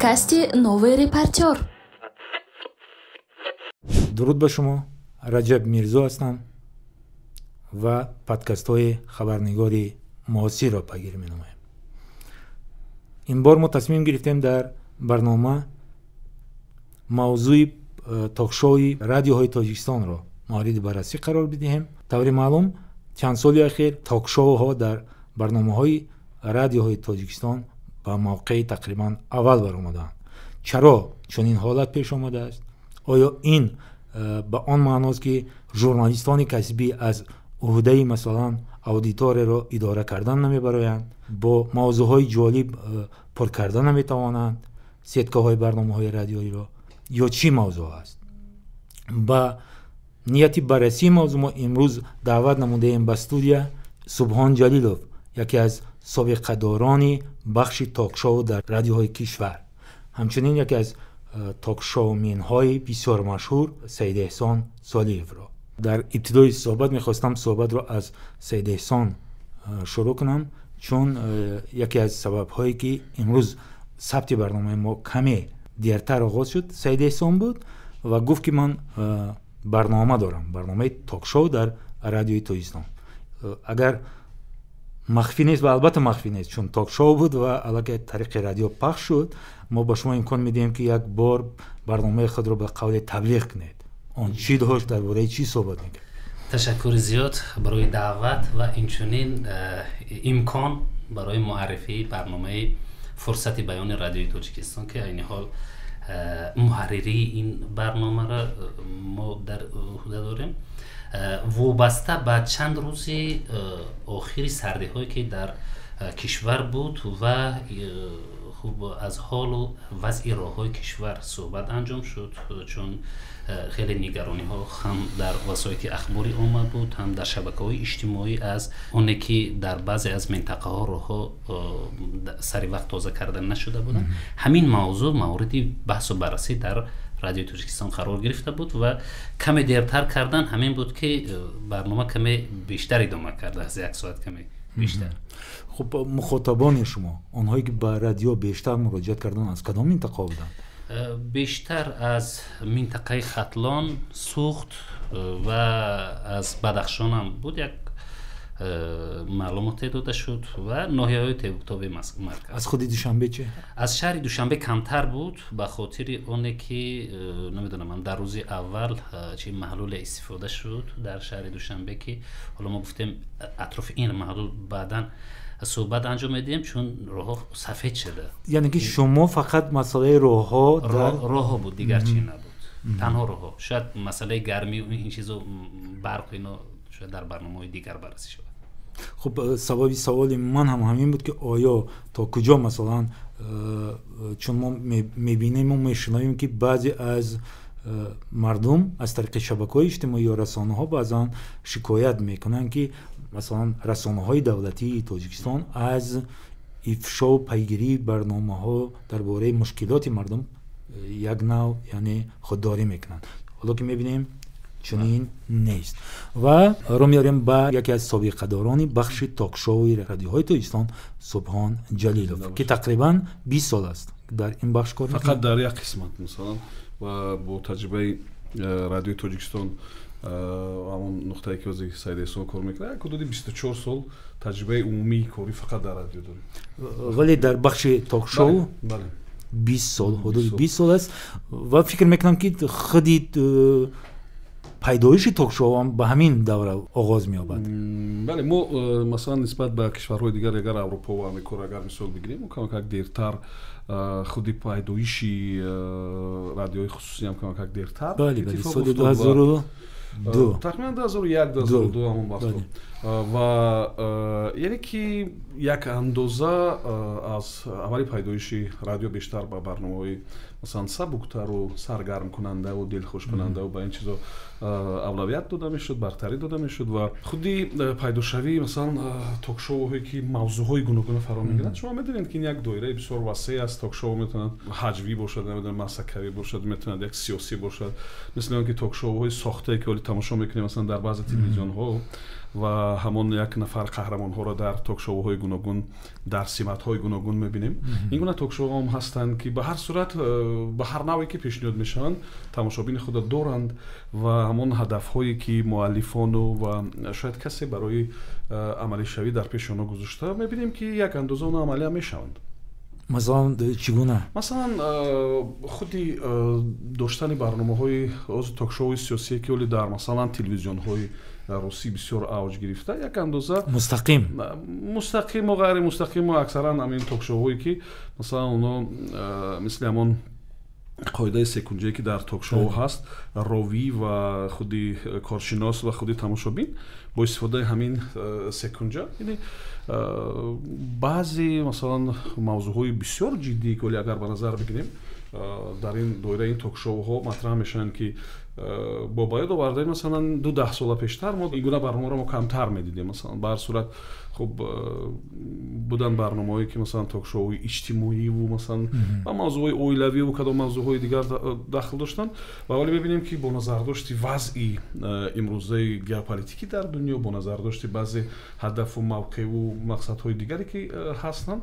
Подкасти «Новый репортёр». Дуруд ба шумо, Раҷаб Мирзо ҳастам ва подкастҳои «Хабарнигори муосирро» пайгирӣ менамоем. Ин бор мо тасмим гирифтем дар барнома мавзӯи токшоуи радиоҳои Тоҷикистонро мавриди баррасӣ қарор бидиҳем. Таври маълум, чанд соли ахир токшоуҳо дар барномаҳои радиоҳои Тоҷикистон ба мавқеи тақрибан аввал баромадаанд. Чаро чунин ҳолат пеш омадааст? Оё ин ба он маъност, ки журналистони касбӣ аз уҳдаи, масалан, аудиторияро идора кардан намебароянд, бо мавзӯъҳои ҷолиб пур карда наметавонанд сеткаҳои барномаҳои радиоиро, ё чӣ мавзӯъ аст? Ба нияти баррасии мавзӯъ мо имрӯз даъват намудаем ба студия Субҳон Ҷалилов, яке аз собиқадорони бахши токшоу дар радиоҳои кишвар, ҳамчунин яке аз токшоуменҳои бисёр машҳур Саидеҳсон Солиевро. Дар ибтидои суҳбат мехостам суҳбатро аз Саидеҳсон шурӯъ кунам, чун яке аз сабабҳое, ки имрӯз сабти барномаи мо каме дертар оғоз шуд, Саидеҳсон буд ва гуфт, ки ман барнома дорам, барномаи токшоу дар Радиои Тоҷикистон. Агар махфӣ нест, ва албатта махфӣ нест, чун токшоу буд ва аллакай тариқи радио пахш шуд, мо ба шумо имкон медиҳем, ки як бор барномаи худро ба қавле таблиғ кунед. Он чӣ дошт, дар бораи чӣ суҳбат мекард? Ташаккури зиёд барои даъват ва инчунин имкон барои муаррифии барномаи «Фурсати баёни» Радиои Тоҷикистон, ки айни ҳол муҳарририи ин барномаро мо дар уҳда дорем. Вобаста ба чанд рӯзи охири сардиҳое, ки дар кишвар буд, ва хуб, аз ҳолу вазъи роҳҳои кишвар суҳбат анҷом шуд, чун хеле нигарониҳо ҳам дар васоити ахбори омма буд, ҳам дар шабакаҳои иҷтимоӣ, аз оне ки дар баъзе аз минтақаҳо роҳҳо сари вақт тоза карда нашуда буданд. Ҳамин мавзӯъ мавриди баҳсу баррасӣ дар Радиои Тоҷикистон қарор гирифта буд ва каме дертар кардан ҳамин буд, ки барнома каме бештар идома карда, аз як соат каме бештар. Хуб, мухотабони шумо, онҳое ки ба радио бештар муроҷиат карданд, аз кадом минтақа буданд? Бештар аз минтақаи Хатлон, Суғд ва аз Бадахшонам буд, як маълумоте дода шуд, ва ноҳияҳои тобеи марказ. Аз худи Душанбе чӣ? Аз шаҳри Душанбе камтар буд, ба хотири оне ки намедонам, дар рӯзи аввал чи маҳлуле истифода шуд дар шаҳри Душанбе, ки ҳоло мо гуфтем, атрофи ин маҳлул баъдан суҳбат анҷом медиҳем, чун роҳҳо сафед шуда. Яъне ки шумо фақат масъалаи роҳҳо? Роҳҳо буд, дигар чӣ набуд, танҳо роҳҳо. Шояд масъалаи гармӣ, ин чизо, барқ, ино шояд дар барномаҳои дигар баррасӣ шавад. Хуб, сабаби саволи ман ҳам ҳамин буд, ки оё то куҷо, масалан, чун мо мебинему мешунавем, ки баъзе аз мардум аз тариқи шабакаҳои иҷтимоӣ ё расонаҳо баъзан шикоят мекунанд, ки масалан расонаҳои давлатии Тоҷикистон аз ифшову пайгирии барномаҳо дар бораи мушкилоти мардум як нав, яъне, худдорӣ мекунанд. Ҳоло ки мебинем, чунин нест. Ва рӯ меорем ба яке аз собиқадорони бахши токшоуи радиоҳои Тоҷикистон, Субҳон Ҷалилов, ки тақрибан 20 сол аст дар ин бахш кор. Фақат дар як қисмат, масалан, ва бо таҷрибаи Радиои Тоҷикистон, ҳамон нуқтае ки ҳозир Саидеҳсон кор мекунад, як ҳудуди 24 сол таҷрибаи умумии корӣ фақат дар радио дорем. Вале дар бахши токшоу 20 сол, ҳудуди 20 сол аст. Ва фикр мекунам, ки худи пайдоиши токшоуам ба ҳамин давра оғоз меёбад. Бале, мо масалан нисбат ба кишварҳои дигар, агар Аврупо ва Амрикоро агар мисол бигирем, камакак дертар худи пайдоиши радиои хусусиам камакак дертар. Бале, соли 2002. Тахминан 2001, 2002, ҳамон вақтҳо. Ва яъне ки як андоза аз аввали пайдоиши радио бештар ба барномаҳои, масалан, сабуктару саргармкунандаву дилхушкунандаву ба ин чизо авлавият дода мешуд, бартарӣ дода мешуд. Ва худи пайдошавии, масалан, токшоуҳое, ки мавзӯъҳои гуногуна фаро мегиранд, шумо медонед, ки ин як доираи бисёр васеъ аст. Токшоу метавонад ҳаҷвӣ бошад, намедонам, масхаракавӣ бошад, метавонад як сиёсӣ бошад, мисли он ки токшоуҳои сохтае, ки ҳоли тамошо мекунем, масалан, дар баъзе телевизионҳо. Ва ҳамон як нафар қаҳрамонҳоро дар ток-шоуҳои гуногун, дар симатҳои гуногун мебинем. Ин гуна ток-шоуҳо ҳам ҳастанд, ки ба ҳар сурат, ба ҳар навъе ки пешниҳод мешаванд, тамошобини худро доранд ва ҳамон ҳадафҳое ки муаллифону ва шояд касе барои амалишавӣ дар пеши онҳо гузошта, мебинем, ки як андоза онҳо амалиам мешаванд. Масалан, чӣ гуна? Масалан, худи доштани барномаҳои ток-шоуи сиёсие, ки оли дар, масалан, телевизионҳои русӣ бисёр авҷ гирифта, як андоза мустақим, мустақиму ғайримустақиму аксаран ҳамин ток-шоуҳое ки, масалан, онҳо мисли ҳамон қоидаи секунҷае, ки дар ток-шоу ҳаст, ровӣ ва худи коршинос ва худи тамошобин бо истифодаи ҳамин секунҷа, яъне баъзе, масалан, мавзӯъҳои бисёр ҷиддӣ, ки оли агар ба назар бигирем, дар ин доираи ин ток-шоуҳо матраҳ мешаванд, ки бо ба ёд овардани, масалан, 20 сола пештар мо ин гуна барномаро мо камтар медидем. Масалан, ба ҳар сурат, хуб, буданд барномаҳое, ки, масалан, ток-шоуи иҷтимоиву, масалан, ба мавзӯъҳои оилавиву кадом мавзӯъҳои дигар дахл доштанд. Ва вале мебинем, ки бо назардошти вазъи имрӯзаи геополитикӣ дар дунё, бо назардошти баъзе ҳадафу мавқеъу мақсадҳои дигаре, ки ҳастанд,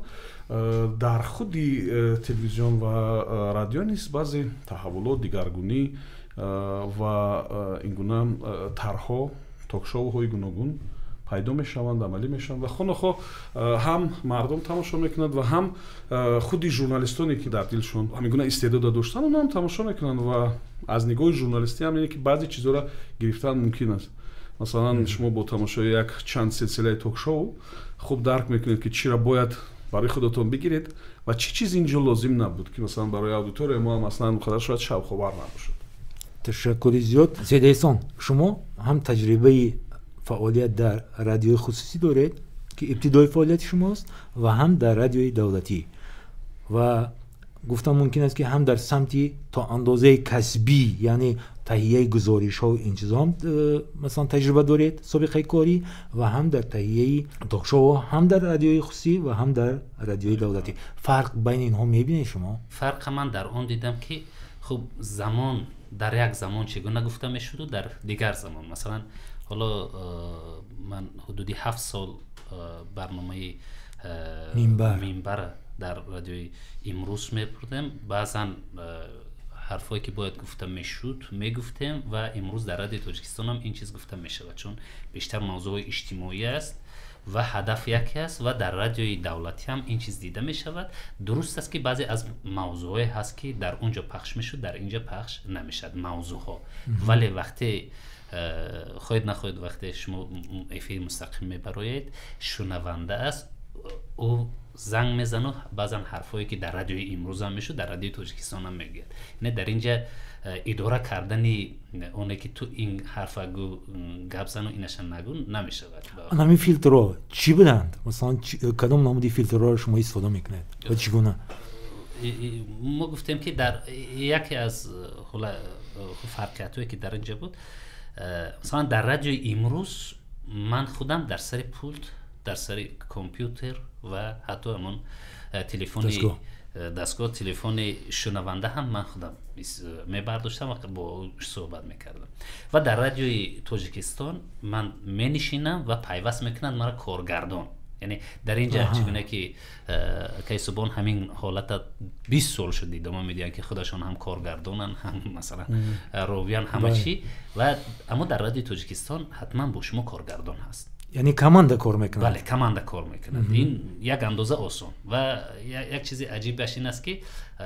дар худи телевизион ва радио низ баъзе таҳаввулот, дигаргунӣ ва ин гуна тарҳҳо, ток-шоуҳои гуногун пайдо мешаванд, амалӣ мешаванд ва хонахоҳ ҳам мардум тамошо мекунанд ва ҳам худи журналистоне, ки дар дилшон ҳамин гуна истеъдода доштанд, онҳо ҳам тамошо мекунанд. Ва аз нигоҳи журналистӣ ҳам ине, ки баъзе чизҳоро гирифтан мумкин аст. Масалан, шумо бо тамошои як чанд силсилаи ток-шоу хуб дарк мекунед, ки чиро бояд барои худатон бигиред ва чӣ чиз ин ҷо лозим набуд, ки, масалан, барои аудиторияи мо ҳам аслан он қадар шояд шавқовар набошад. Ташаккури зиёд. Саид Эҳсон, шумо ҳам таҷрибаи фаъолият дар радиои хусусӣ доред, ки ибтидои фаъолияти шумост, ва ҳам дар радиои давлатӣ, ва гуфтан мумкин аст, ки ҳам дар самти то андозаи касбӣ, яъне таҳияи гузоришҳо, ин чизҳоам, масалан, таҷриба доред, собиқаи корӣ, ва ҳам дар таҳияи ток-шоу, ҳам дар радиои хусусӣ ва ҳам дар радиои давлатӣ. Фарқ байни инҳо мебинед шумо? Фарқа ман дар он дидам, ки хуб, замон дар як замон чӣ гуна гуфта мешуду дар дигар замон. Масалан, ҳоло ман ҳудуди 7 сол барномаи Минбар дар радиои Имрӯз мебурдем. Баъзан ҳарфҳое, ки бояд гуфта мешуд, мегуфтем ва имрӯз дар Радиои Тоҷикистонам ин чиз гуфта мешавад, чун бештар мавзӯъҳои иҷтимоӣ аст ва ҳадаф яке аст. Ва дар радиои давлатӣ ҳам ин чиз дида мешавад. Дуруст аст, ки баъзе аз мавзӯъҳое ҳаст, ки дар он ҷо пахш мешуд, дар ин ҷо пахш намешавад мавзӯъҳо. Вале вақте хоҳед нахоҳед, вақте шумо эфири мустақим мебароед, шунаванда аст, ӯ занг мезану баъзан ҳарфҳое, ки дар радиои Имрӯзам мешуд, дар Радиои Тоҷикистонам мегӯяд. Не, дар ин ҷа идора кардани оне, ки ту ин ҳарфа гӯ, гап зану, инаша нагӯ, намешавад. Ҳамин филтрҳо чӣ буданд? Масалан, кадом намуди филтрҳоро шумо истифода мекунед ва чӣ гуна? Мо гуфтем, ки дар яке аз фарқиятҳое, ки дар ин ҷа буд, масалан, дар радиои Имрӯз ман худам дар сари пулт, дар сари компютер ва ҳатто ҳамон телефони дастгоҳ, телефони шунаванда ҳам ман худам мебардоштам ва бо ӯ суҳбат мекардам. Ва дар Радиои Тоҷикистон ман менишинам ва пайваст мекунанд мара коргардон. Яъне дар ин ҷа чӣ гуна ки акаи Субон ҳамин ҳолата 20 сол шуд идома медиҳанд, ки худашон ҳам коргардонанд, ҳам, масалан, ровиян, ҳама чӣ. Ва аммо дар Радиои Тоҷикистон ҳатман бо шумо коргардон ҳаст. Яъне команда кор мекунад. Бале, команда кор мекунад. Ин як андоза осон. Ва як чизи аҷибаш ин аст, ки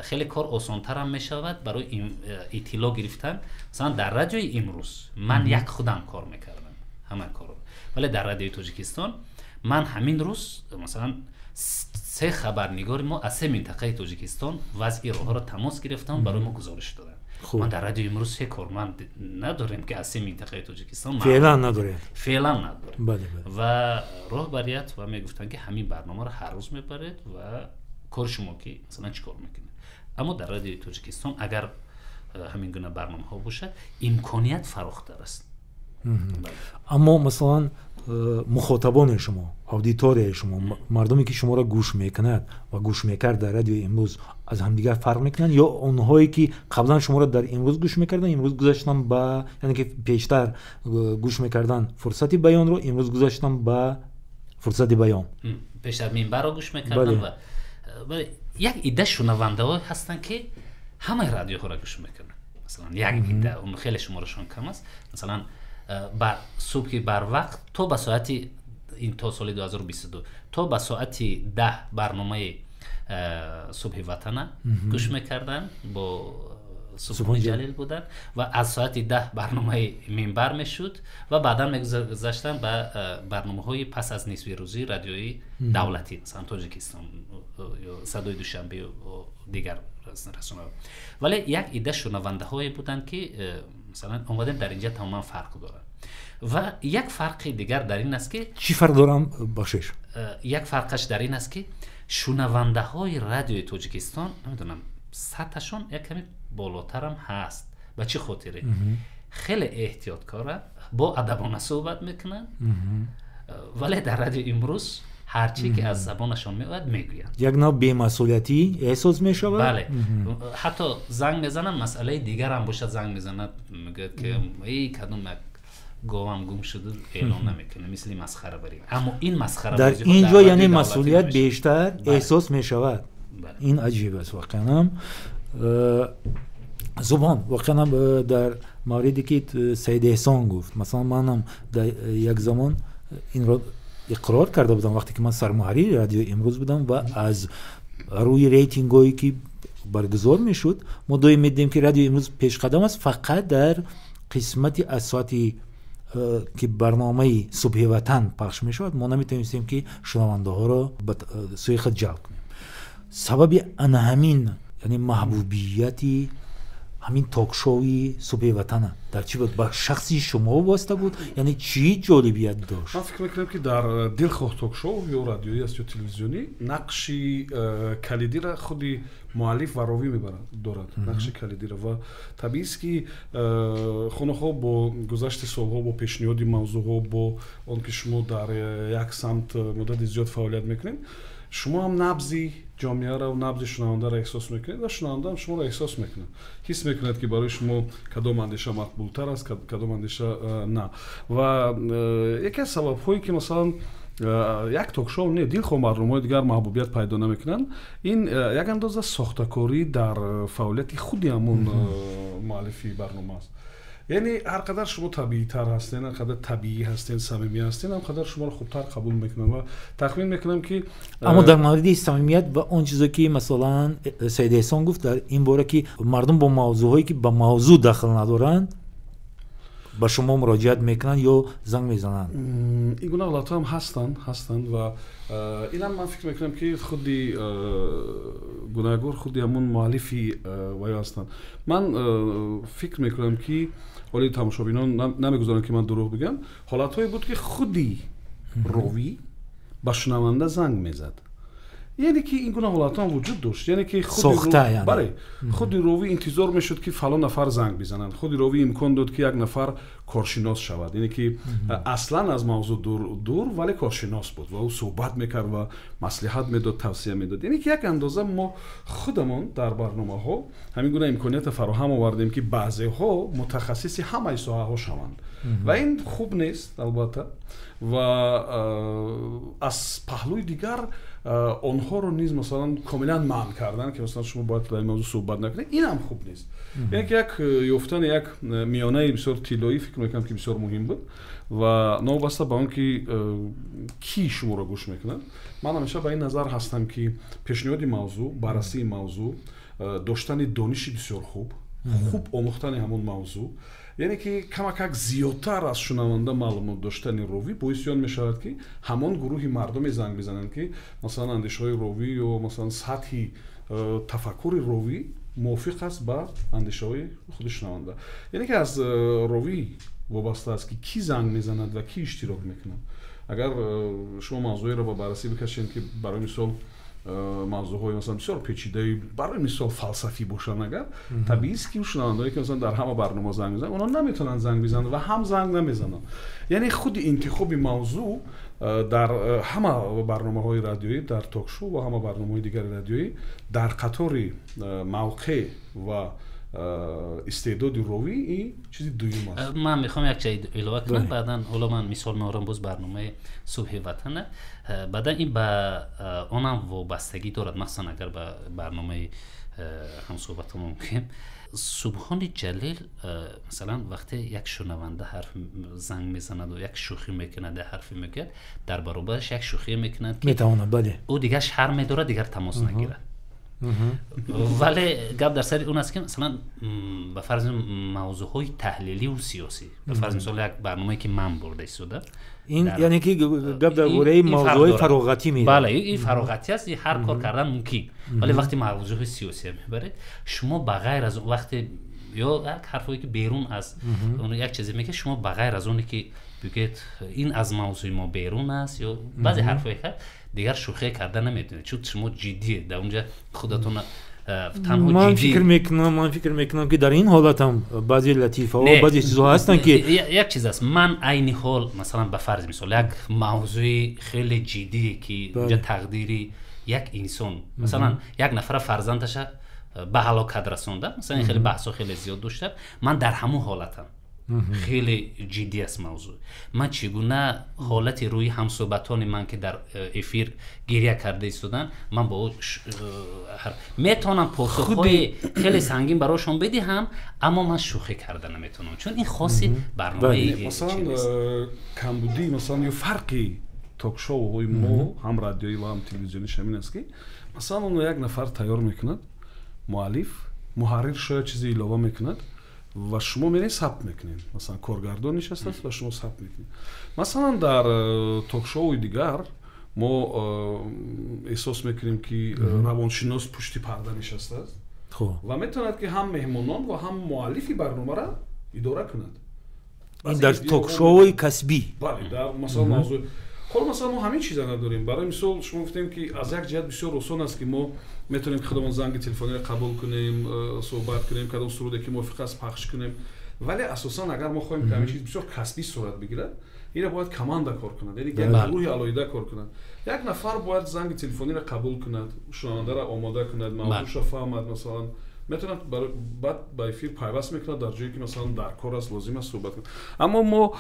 хеле кор осонтарам мешавад барои иттилоъ гирифтан. Масалан, дар радиои Имрӯз ман як худам кор мекардам ҳама корро, вале дар Радиои Тоҷикистон ман ҳамин рӯз, масалан, се хабарнигори мо аз се минтақаи Тоҷикистон вазъи роҳҳоро тамос гирифтанд, барои мо гузориш доданд. Ман дар радиои Имрӯз се корманд надорем, ки аз се минтақаи Тоҷикистон. Феълан надорем. Феълан надорем. Ва роҳбарият ва мегуфтанд, ки ҳамин барномаро ҳар рӯз мебаред ва кори шумо, ки масалан чӣ кор мекунед. Аммо дар Радиои Тоҷикистон агар ҳамин гуна барномаҳо бошад, имконият фарохтар аст. Аммо, масалан, Мухотабони шумо, аудиторияи шумо, мардуме ки шуморо гӯш мекунад ва гӯш мекард дар радиои имрӯз, аз ҳамдигар фарқ мекунанд ё онҳое ки қаблан шуморо дар имрӯз гӯш мекарданд, имрӯз гузаштанд ба, яъне ки пештар гӯш мекарданд фурсати баёнро, имрӯз гузаштанд ба фурсати баён? Пештар минбарро гӯш мекарданд ва як идда шунавандаҳое ҳастанд, ки ҳамаи радиоҳоро гӯш мекунанд. Масалан, як идда, он хеле шуморашон кам аст. Масалан, бар субҳи барвақт то ба соати ин, то соли 2022, то ба соати 10 барномаи субҳи ватана гӯш мекарданд, бо Субҳони Ҷалил буданд, ва аз соати 10 барномаи минбар мешуд ва баъдан мегузаштанд ба барномаҳои пас аз нисфи рӯзӣ радиои давлатӣ, масалан Тоҷикистон ё Садои Душанбе ё дигар расонаҳо. Вале як идда шунавандаҳое буданд, ки масалан омадем дар инҷа, тамоман фарқ дорад. Ва як фарқи дигар дар ин аст, ки Чӣ фарқ дорам, бахшиш? Як фарқаш дар ин аст, ки шунавандаҳои радиои Тоҷикистон, намедонам, сатҳашон як каме болотарам ҳаст. Ба чӣ хотире? Хеле эҳтиёткора, бо адабона суҳбат мекунанд, вале дар радиои имрӯз ҳар чӣ ки аз забонашон меояд, мегӯянд. Як навъ бемасъулиятӣ эҳсос мешавад. Бале, ҳатто занг мезананд, масъалаи дигарам бошад, занг мезанад, мегӯяд, ки эй, кадом як говам гум шуду эълон намекунад, мисли масхарабарӣ. Аммо ин масхара Дар ин ҷо яъне масъулият бештар эҳсос мешавад. Ин аҷиб аст воқеанам. Субҳон, воқеанам дар мавриде ки Саид Эҳсон гуфт, масалан, манам дар як замон инро иқрор карда будам, вақте ки ман сармуҳаррири радиои имрӯз будам ва аз рӯи рейтингҳое ки баргузор мешуд, мо доим медидем, ки радиои имрӯз пешқадам аст фақат дар қисмати аз соати ки барномаи субҳи ватан пахш мешавад, мо наметавонистем, ки шунавандаҳоро ба сӯи худ ҷалб кунем. Сабаби ана ҳамин, яъне маҳбубияти ҳамин ток-шоуи субҳи ватана дар чӣ буд? Ба шахси шумо вобаста буд? Яъне чӣ ҷолибият дошт? Ман фикр мекунам, ки дар дилхоҳ ток-шоу, ё радиоӣ аст, ё телевизионӣ, нақши калидира худи муаллиф ва ровӣ мебарад, дорад нақши калидира. Ва табиист, ки хонахо бо гузашти солҳо, бо пешниҳоди мавзӯъҳо, бо он ки шумо дар як самт муддати зиёд фаъолият мекунед, шумо ҳам набзи ҷомеаро, набзи шунавандаро эҳсос мекунед ва шунаванда ҳам шуморо эҳсос мекунад, ҳис мекунад, ки барои шумо кадом андеша мақбултар аст, кадом андеша на. Ва яке аз сабабҳое, ки масалан як ток-шоу не, дилхоҳ барномаҳои дигар маҳбубият пайдо намекунанд, ин як андоза сохтакорӣ дар фаъолияти худи ҳамон муаллифи барнома аст. Яъне ҳар қадар шумо табиитар ҳастен, ҳар қадар табиӣ ҳастен, самимӣ ҳастен, ҳам қадар шуморо хубтар қабул мекунанд. Ва тахмин мекунам, ки Аммо дар мавриди самимият ва он чизе ки масалан Саид Эҳсон гуфт дар ин бора, ки мардум бо мавзӯъҳое ки ба мавзӯъ дахл надоранд, ба шумо муроҷиат мекунанд ё занг мезананд. Ин гуна ҳолатҳо ҳам ҳастанд ва инам ман фикр мекунам, ки худи гунаҳгор худи ҳамон муаллифи ваё ҳастанд. Ман фикр мекунам, ки ҳоли тамошобинон намегузоранд, ки ман дурӯғ бигӯям, ҳолатҳое буд, ки худи ровӣ ба шунаванда занг мезад. Яъне ки ин гуна ҳолатҳо ҳам вуҷуд дошт, яъне ки Сохта. Бале, худи ровӣ интизор мешуд, ки фалон нафар занг бизананд. Худи ровӣ имкон дод, ки як нафар коршинос шавад, яъне ки аслан аз мавзӯъ дур, вале коршинос буд ва ӯ суҳбат мекард ва маслиҳат медод, тавсия медод. Яъне ки як андоза мо худамон дар барномаҳо ҳамин гуна имкониятро фароҳам овардем, ки баъзеҳо мутахассиси ҳамаи соҳаҳо шаванд, ва ин хуб нест, албатта. Ва аз паҳлӯи дигар онҳоро низ масалан комилан манъ кардан, ки масалан шумо бояд дар ин мавзӯъ суҳбат накунед, ин ҳам хуб нест. Яъне ки як ёфтани як миёнаи бисёр тиллоӣ, фикр мекунам, ки бисёр муҳим буд. Ва новобаста ба он ки кӣ шуморо гӯш мекунад, ман ҳамеша ба ин назар ҳастам, ки пешниҳоди мавзӯъ, баррасии мавзӯъ, доштани дониши бисёр хуб, хуб омӯхтани ҳамон мавзӯъ, яъне ки камакак зиёдтар аз шунаванда маълумот доштани ровӣ боиси он мешавад, ки ҳамон гурӯҳи мардуме занг бизананд, ки масалан андешаҳои ровӣ ё масалан сатҳи тафаккури ровӣ мувофиқ аст ба андешаҳои худи шунаванда. Яъне ки аз ровӣ вобаста аст, ки кӣ занг мезанад ва кӣ иштирок мекунад. Агар шумо мавзӯеро ба баррасӣ бикашед, ки барои мисол Мавзӯъҳои масалан бисёр печидаи, барои мисол, фалсафӣ бошанд агар, табиист, ки шунавандаое, ки масалан дар ҳама барнома занг мезананд, онҳо наметавонанд занг бизананд ва ҳам занг намезананд. Яъне худи интихоби мавзӯъ дар ҳама барномаҳои радиоӣ, дар ток-шоу ва ҳама барномаҳои дигари радиоӣ, дар қатори мавқеъ ва истеъдоди ровӣ, ин чизи дуюм аст. Ман мехоҳам як чиз илова кунам, баъдан ҳоло ман мисол меорам боз барномаи «Субҳи ватана». Баъдан ин ба онам вобастагӣ дорад, махсусан агар ба барномаи ҳамсӯҳбатамон мумкин Субҳони Ҷалил. Масалан, вақте як шунаванда ҳарф занг мезанаду як шӯхӣ мекунад, як ҳарфе мегӯяд, дар баробараш як шӯхие мекунад, ки метавонад, бале. Ӯ дигар шарм медорад, дигар тамос нагирад. Вале гап дар сари он аст, ки масалан, ба фарзи мавзӯъҳои таҳлиливу сиёсӣ, ба фарзи мисол, як барномае, ки ман бурда истода, ин яъне ки гап дар бораи мавзӯъҳои фароғатӣ меравад. Бале, ин фароғатӣ аст, ҳар кор кардан мумкин. Вале вақте мавзӯъҳои сиёсия мебаред шумо, ба ғайр аз вақте ё як ҳарфое, ки берун аз як чизе мегӯяд, шумо ба ғайр аз оне, ки бигӯед, ин аз мавзӯи мо берун аст, ё баъзе ҳарфое ҳаст, дигар шӯхие карда наметавонед, чун шумо ҷиддӣ дар онҷа худатон танҳо ман фикр мекунам, ман фикр мекунам, ки дар ин ҳолат ҳам баъзе латифаҳо, баъзе чизҳо ҳастанд, ки як чиз аст. Ман айни ҳол, масалан, ба фарзи мисол, як мавзӯи хеле ҷиддие, ки онҷа тақдири як инсон, масалан, як нафара фарзандаша ба ҳалокат расонда, масалан, хеле баҳсҳо хеле зиёд дошта, ман дар ҳамон ҳолатам, хеле ҷиддӣ аст мавзӯъ, ман чӣ гуна ҳолати рӯи ҳамсӯҳбатони ман, ки дар эфир гиря карда истоданд, ман бо ӯ метавонам посухҳои хеле сангин барошон бидиҳам, аммо ман шӯхӣ карда наметавонам, чун ин хоси барномаи масалан камбудӣ, масалан, ё фарқи ток-шоуҳои мо, ҳам радиоӣ ва ҳам телевизиониш, ҳамин аст, ки масалан онро як нафар тайёр мекунад, муаллиф, муҳаррир шояд чизе илова мекунад, ва шумо меред, сабт мекунед. Масалан, коргардон нишастааст ва шумо сабт мекунед. Масалан, дар ток-шоуи дигар мо эҳсос мекунем, ки равоншинос пушти парда нишастааст ва метавонад, ки ҳам меҳмонон ва ҳам муаллифи барномаро идора кунад. Ин дар ток-шоуи касбӣ. Бале, дар масалан мавзӯъ. Ҳоло, масалан, мо ҳамин чиза надорем. Барои мисол, шумо гуфтем, ки аз як ҷиҳат бисёр осон аст, ки мо метавонем, ки худамон занги телефониро қабул кунем, суҳбат кунем, кадом суруде, ки мувофиқ аст, пахш кунем. Вале асосан, агар мо хоҳем, ки ҳамин чиз бисёр касбӣ сурат бигирад, ина бояд команда кор кунад, яъне як гурӯҳи алоҳида кор кунад. Як нафар бояд занги телефониро қабул кунад, шунавандаро омода кунад, мавзӯъша фаҳмад, масалан, метавонад, баъд ба эфир пайваст мекунад дар ҷое, ки масалан дар кор аст, лозим аст суҳбат кунад. Аммо мо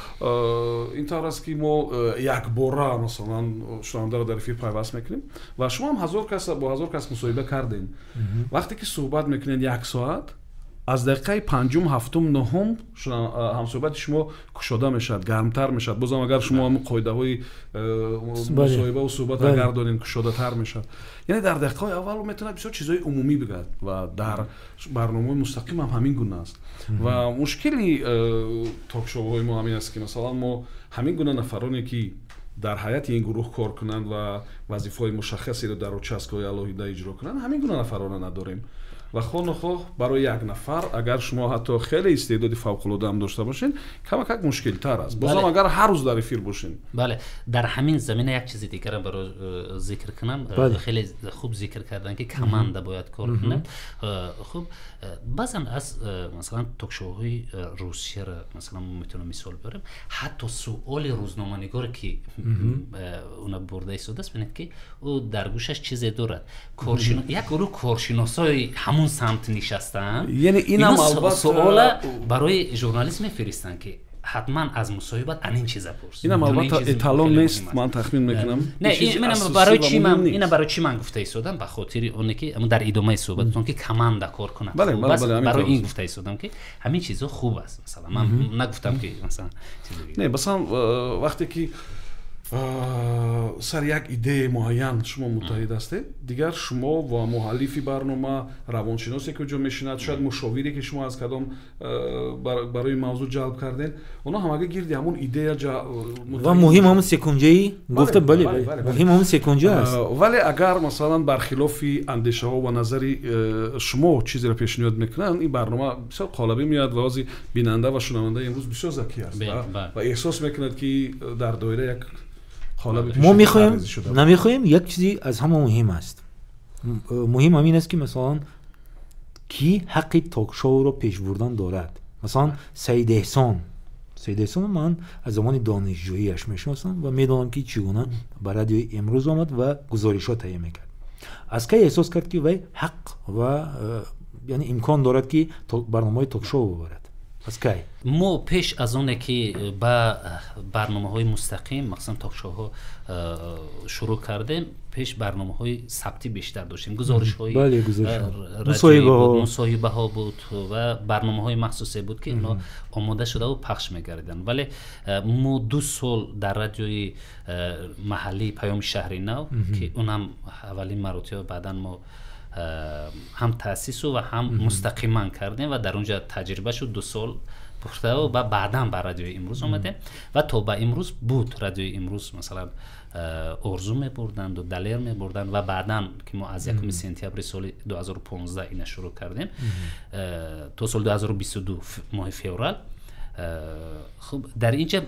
ин тавр аст, ки мо якбора, масалан, шунавандаро дар эфир пайваст мекунем. Ва шумо ҳам ҳазор кас бо ҳазор кас мусоҳиба кардем. Вақте ки суҳбат мекунед як соат, аз дақиқаи панҷум, ҳафтум, нуҳум ҳамсӯҳбати шумо кушода мешавад, гармтар мешавад. Бозам, агар шумо ҳамн қоидаҳои мусоҳибаву суҳбат агар донем, кушодатар мешавад. Яъне дар дақиқаҳои аввал метавонад бисёр чизҳои умумӣ бигӯяд ва дар барномаҳои мустақим ҳам ҳамин гуна аст. Ва мушкили ток-шоуҳои мо ҳамин аст, ки масалан мо ҳамин гуна нафароне, ки дар ҳайати ин гурӯҳ кор кунанд ва вазифаҳои мушаххасеро дар участкаҳои алоҳида иҷро кунанд, ҳамин гуна нафарона надорем. Ва хонухоҳ барои як нафар, агар шумо ҳатто хеле истеъдоди фавқулода ҳам дошта бошед, камакак мушкилтар аст, бозам агар ҳар рӯз дар эфир бошед. Бале, дар ҳамин замина як чизи дигарам барои зикр кунам. Хеле хуб зикр кардан, ки команда бояд кор кунад. Хуб, баъзан аз масалан ток-шоуҳои Русияро, масалан, мо метавонам мисол биёрем. Ҳатто суоли рӯзноманигоре, ки уна бурда истодааст, бинед, ки ӯ дар гӯшаш чизе дорад, як гурӯҳ коршиносои ҳамун самт нишастаанд. Яъне инам албатта суола барои журналист мефиристанд, ки ҳатман аз мусоҳибат анин чиза пурс. Инам албатта эталон нест, ман тахмин мекунам. Не, барои чи ман ина, барои чи ман гуфта истодам? Ба хотири оне, ки дар идомаи суҳбататон, ки команда кор кунад, барои ин гуфта истодам, ки ҳамин чизо хуб аст. Масалан, ман нагуфтам, ки масалан Не, масалан, вақте ки сар як идеяи муайян шумо муттаҳид ҳастед, дигар шумо ва муаллифи барнома, равоншиносе, ки ҷо мешинад, шояд мушовире, ки шумо аз кадом барои мавзӯъ ҷалб кардем, онҳо ҳамагӣ гирди ҳамун идея. Ва муҳим ҳамун секунҷаи гуфта, бале, муҳим ҳамун секунҷа аст. Вале агар, масалан, бархилофи андешаҳо ва назари шумо чизеро пешниҳод мекунанд, ин барнома бисёр қолабӣ меояд. Ва ози бинанда ва шунавандаи имрӯз бисёр закӣ аст ва эҳсос мекунад, ки дар доира як Мо мехоҳем, намехоҳем, як чизи аз ҳама муҳим аст. Муҳим ҳамин аст, ки масалан кӣ ҳаққи ток-шоуро пеш бурдан дорад. Масалан, Саид Эҳсон. Саид Эҳсон ман аз замони донишҷӯияш мешиносам ва медонам, ки чӣ гуна ба радиои имрӯз омад ва гузоришҳо таҳия мекард. Аз кай эҳсос кард, ки вай ҳақ ва яъне имкон дорад, ки барномаҳои ток-шоу бибарад? Аз кай? Мо пеш аз оне ки ба барномаҳои мустақим, махсусан ток-шоуҳо шурӯъ кардем, пеш барномаҳои сабтӣ бештар доштем, гузоришҳои мусоҳибаҳо буд ва барномаҳои махсусе буд, ки инҳо омода шудаву пахш мегардиданд. Вале мо 2 сол дар радиои маҳаллии Паёми шаҳри нав, ки унам аввалин маротиба, баъдан мо ҳам таъсису ва ҳам мустақиман кардем ва дар онҷа таҷриба шуд, 2 сол пухтаву ва баъдан ба радиои имрӯз омадем ва то ба имрӯз буд. Радиои имрӯз, масалан, Орзу мебурданду Далер мебурданд ва баъдан ки мо аз 1 сентябри соли 2015 ина шурӯъ кардем то соли 2022 моҳи феврал. Хуб, дар инҷа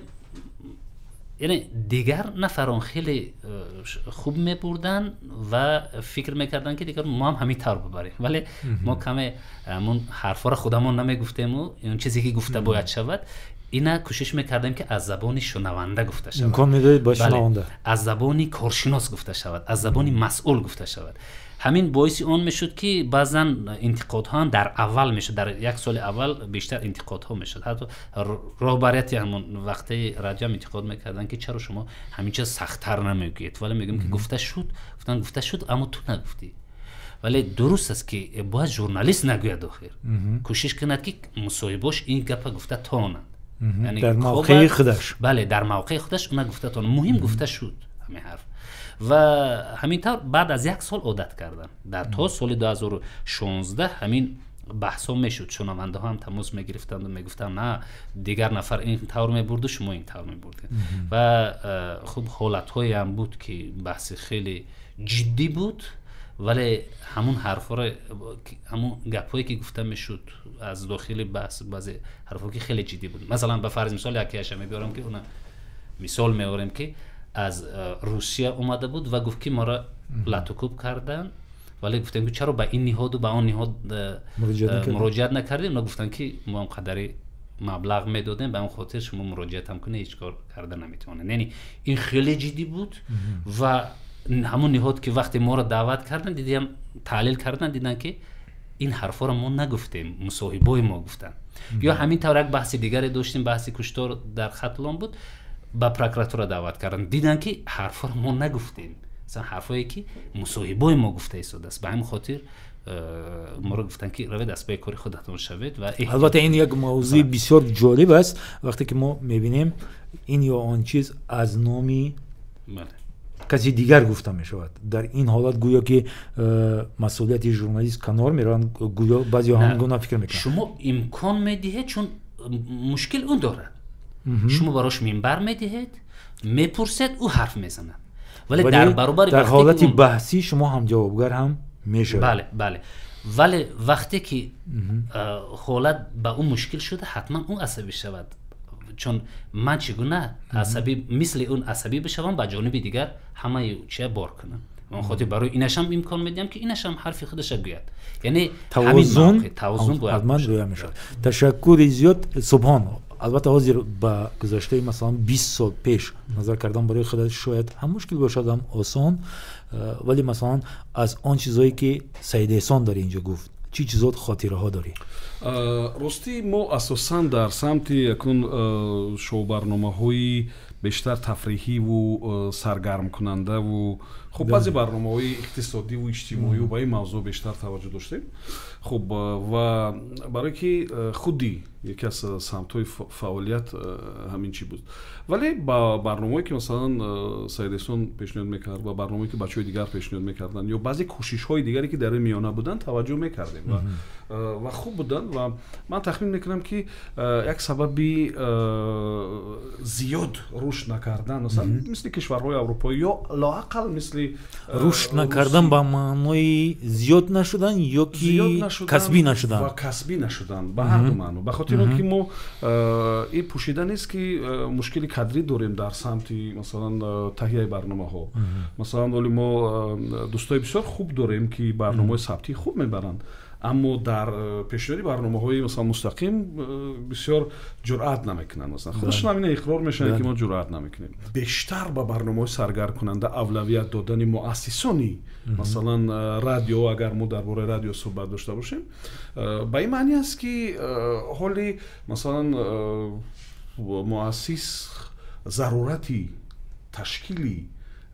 яъне дигар нафарон хеле хуб мебурданд ва фикр мекарданд, ки дигар мо ҳам ҳамин тавр бибарем, вале мо каме ҳамун ҳарфҳоро худамон намегуфтему он чизе ки гуфта бояд шавад, ина кӯшиш мекардем, ки аз забони шунаванда гуфта шавад. Имкон медодед ба шунаванда. Аз забони коршинос гуфта шавад, аз забони масъул гуфта шавад. Ҳамин боиси он мешуд, ки баъзан интиқодҳо ҳам дар аввал мешуд. Дар як соли аввал бештар интиқодҳо мешуд, ҳатто роҳбарияти ҳамон вақтаи радио ҳам интиқод мекарданд, ки чаро шумо ҳамин чиз сахттар намегӯед. Вале мегӯем, ки гуфта шуд. Гуфтанд, гуфта шуд, аммо ту нагуфтӣ. Вале дуруст аст, ки бояд журналист нагӯяд, охир кӯшиш кунад, ки мусоҳибош ин гапа гуфта тонанд. Дар мавқеи худаш. Бале, дар мавқеи худаш уна гуфта тонанд. Муҳим гуфта шуд ҳамин ҳарф ва ҳамин тавр баъд аз як сол одат кардам. Дар то соли 2016 ҳамин баҳсҳо мешуд, шунавандаҳо ҳам тамос мегирифтанду мегуфтанд, на, дигар нафар ин тавр мебурду, шумо ин тавр мебурдед. Ва хуб, ҳолатҳоеам буд, ки баҳси хеле ҷиддӣ буд, вале ҳамун ҳарфҳоро, ҳамун гапҳое ки гуфта мешуд аз дохили баҳс, баъзе ҳарфҳо ки хеле ҷиддӣ буд. Масалан, ба фарзи мисол якеаша мебиёрам, ки уна мисол меорем, ки аз Русия омада буд ва гуфт, ки моро латукӯб карданд. Вале гуфтем, ки чаро ба ин ниҳоду ба он ниҳод муроҷиат накардем? Оно гуфтанд, ки мо ҳам қадари маблағ медодем, ба он хотир шумо муроҷиат ҳам кунед, ҳеҷ кор карда наметавонед. Яъне ин хеле ҷиддӣ буд ва ҳамон ниҳод ки вақте моро даъват карданд, дидиам, таҳлил карданд, диданд, ки ин ҳарфҳоро мо нагуфтем, мусоҳибои мо гуфтанд. Ё ҳамин тавр як баҳси дигаре доштем, баҳси куштор дар Хатлон буд, ба прокуратура даъват карданд, диданд, ки ҳарфҳоро мо нагуфтем, масалан ҳарфҳое ки мусоҳибои мо гуфта истодааст. Ба ҳамин хотир моро гуфтанд, ки равед, аз паи кори худатон шавед. Ва албатта ин як мавзӯи бисёр ҷолиб аст, вақте ки мо мебинем, ин ё он чиз аз номи каси дигар гуфта мешавад. Дар ин ҳолат гӯё ки масъулияти журналист канор мераванд, гӯё баъзеҳо ҳамин гуна фикр мекунанд. Шумо имкон медиҳед, чун мушкил он дорад, шумо барош минбар медиҳед, мепурсед, ӯ ҳарф мезанад, вале дар баробари дар ҳолати баҳсӣ шумо ҳам ҷавобгар ҳам мешавед. Бале, вале вақте ки ҳолат ба ӯ мушкил шуда, ҳатман ӯ асабӣ шавад, чун ман чӣ гуна асабӣ, мисли он асабӣ бишавам, ба ҷониби дигар ҳамаи чия бор кунам? Он хотир барои инашам имкон медиҳам, ки инашам ҳарфи худаша гӯяд. Яъне тавозун ҳатман рӯя мешавад. Ташаккури зиёд, Субҳон. Албатта, ҳозир ба гузаштаи, масалан, 20 сол пеш назар кардан барои худат шояд ҳам мушкил бошад, ҳам осон. Вале, масалан, аз он чизое ки Саид Эҳсон дар инҷо гуфт, чӣ чизо хотираҳо дорӣ? Ростӣ, мо асосан дар самти якун шоу-барномаҳои бештар тафриҳиву саргармкунандаву, хуб, баъзе барномаҳои иқтисодиву иҷтимоию ба ин мавзӯъ бештар таваҷҷӯҳ доштем. Хуб, ва барое ки худи яке аз самтҳои фаъолият ҳамин чӣ буд. Вале ба барномаҳое ки, масалан, Саид Эҳсон пешниҳод мекард ва барномаое ки бачаҳои дигар пешниҳод мекарданд ё баъзе кӯшишҳои дигаре ки дар ин миёна буданд, таваҷҷӯҳ мекардем ва хуб буданд. Ва ман тахмин мекунам, ки як сабаби зиёд рушд накардан, масалан, мисли кишварҳои аврупоӣ ё лоақал мисли Рушд накардан ба маънои зиёд нашудан ё ки касбӣ нашудан? Ва касбӣ нашудан, ба ҳар ду маъно, ба хотири хотири он ки мо ин пӯшида нест, ки мушкили кадрӣ дорем дар самти, масалан, таҳияи барномаҳо. Масалан, оли мо дӯстои бисёр хуб дорем, ки барномаҳои сабтии хуб мебаранд, аммо дар пешниҳоди барномаҳои, масалан, мустақим бисёр ҷуръат намекунанд. Масалан, худашон ҳам ина иқрор мешаванд, ки мо ҷуръат намекунем. Бештар ба барномаҳои саргармкунанда авлавият додани муассисони, масалан, радио, агар мо дар бораи радио суҳбат дошта бошем, ба ин маъни аст, ки ҳоли, масалан, муассис зарурати ташкили,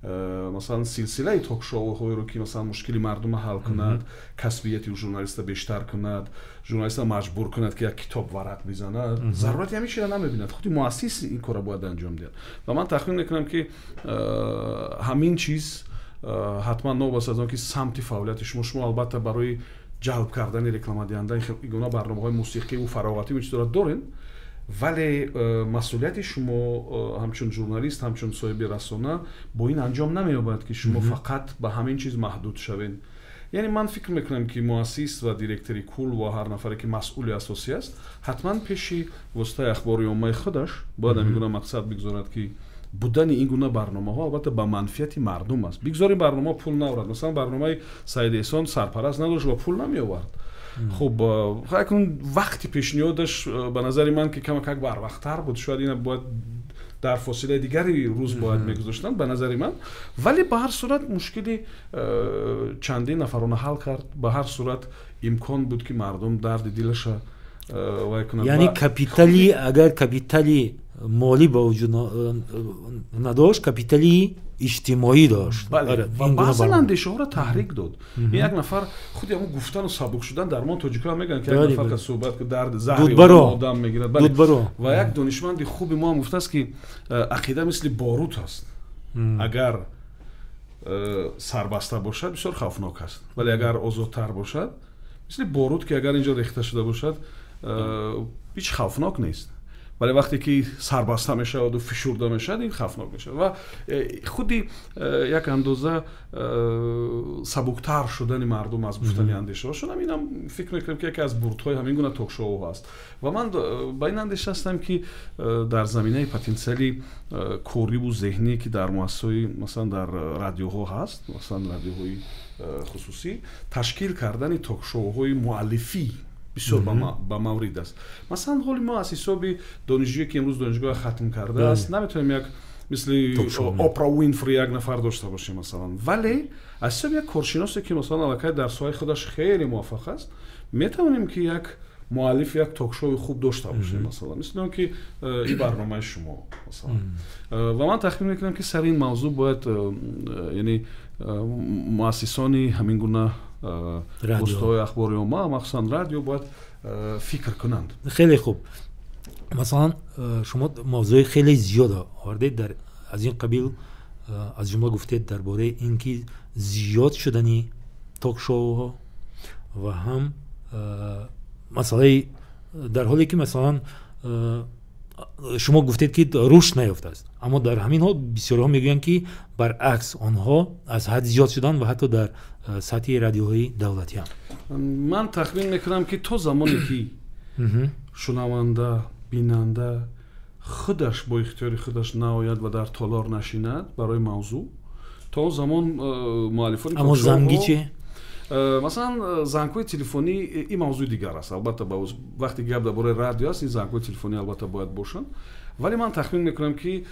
масалан, силсилаи ток-шоуҳоеро, ки, масалан, мушкили мардумро ҳал кунад, касбияти журналиста бештар кунад, журналиста маҷбур кунад, ки як китоб варақ бизанад, зарурати ҳамин чизро намебинад. Худи муассис ин корро бояд анҷом диҳад. Ва ман тахмин мекунам, ки ҳамин чиз ҳатман, новобаста аз он ки самти фаъолияти шумо албатта барои ҷалб кардани рекламадиҳанда ин гуна барномаҳои мусиқиву фароғатӣ чизро дорем, вале масъулияти шумо ҳамчун журналист, ҳамчун соҳиби расона бо ин анҷом намеёбад, ки шумо фақат ба ҳамин чиз маҳдуд шавед. Яъне ман фикр мекунам, ки муассис ва директори кул ва ҳар нафаре, ки масъули асосӣ аст, ҳатман пеши воситаи ахбори оммаи худаш бояд ҳамин гуна мақсад бигзорад, ки будани ин гуна барномаҳо албатта ба манфиати мардум аст. Бигзор ин барномаҳо пул наорад. Масалан, барномаи Саид Эҳсон сарпараст надошт ва пул намеовард. Хуб, акнун вақти пешниҳодаш, ба назари ман, ки камакак барвақттар буд, шояд ина бояд дар фосилаи дигари рӯз бояд мегузоштанд, ба назари ман. Вале ба ҳар сурат мушкили чандин нафарона ҳал кард. Ба ҳар сурат имкон буд, ки мардум дарди дилаша вай кунад. Яъне капитали, агар капитали молӣ ба вуҷуд надошт, капитали иҷтимоӣ дошт. Ва баъзан андешаҳоро таҳрик дод. Ин як нафар худи ҳамон гуфтану сабук шудан, дар мо тоҷикҳо мегӯянд, ки як нафар ка суҳбат дард заҳри одам мегирад. Ва як донишманди хуби мо ҳам гуфтааст, ки ақида мисли борут аст: агар сарбаста бошад, бисёр хавфнок аст, вале агар озодтар бошад, мисли борут, ки агар инҷо рехта шуда бошад, ҳеҷ хавфнок нест, вале вақте ки сарбаста мешаваду фишурда мешавад, ин хавфнок мешавад. Ва худи як андоза сабуктар шудани мардум аз гуфтани андешаҳошон, инам фикр мекунам, ки яке аз бурдҳои ҳамин гуна ток-шоуҳо аст. Ва ман ба ин андеша ҳастам, ки дар заминаи потенсиали кориву зеҳнӣ, ки дар муассисаҳои, масалан, дар радиоҳо ҳаст, масалан, радиоҳои хусусӣ, ташкил кардани ток-шоуҳои муаллифӣ бисёр ба маврид аст. Масалан, ҳоли мо аз ҳисоби донишҷӯе, ки имрӯз донишгоҳ хатм кардааст, наметавонем як мисли Опра Уинфри як нафар дошта бошем, масалан, вале аз ҳисоби як коршиносе, ки, масалан, аллакай дар соҳаи худаш хеле муваффақ аст, метавонем, ки як муаллиф як ток-шоуи хуб дошта бошем, масалан, мисли он ки ин барномаи шумо, масалан. Ва ман тахмин мекунам, ки сари ин мавзӯъ бояд, яъне муассисони ҳамин гуна воситаҳои ахбори омма, махсусан радио, бояд фикр кунанд. Хеле хуб. Масалан, шумо мавзӯи хеле зиёд овардед дар аз ин қабил, аз ҷумла гуфтед дар бораи ин ки зиёд шудани ток-шоуҳо ва ҳам масъалаи, дар ҳоле ки, масалан, шумо гуфтед, ки рушд наёфтааст, аммо дар ҳамин ҳол бисёриҳо мегӯянд, ки баръакс, онҳо аз ҳад зиёд шуданд ва ҳатто дар сатҳи радиоҳои давлатиам. Ман тахмин мекунам, ки то замоне ки шунаванда, бинанда худаш бо ихтиёри худаш наояд ва дар толор нашинад барои мавзӯъ, то он замон муаллифони Аммо занги чи? Масалан, зангҳои телефонӣ, ин мавзӯи дигар аст албатта. Вақте гап дар бораи радио аст, ин зангҳои телефонӣ албатта бояд бошанд, вале ман тахмин мекунам, ки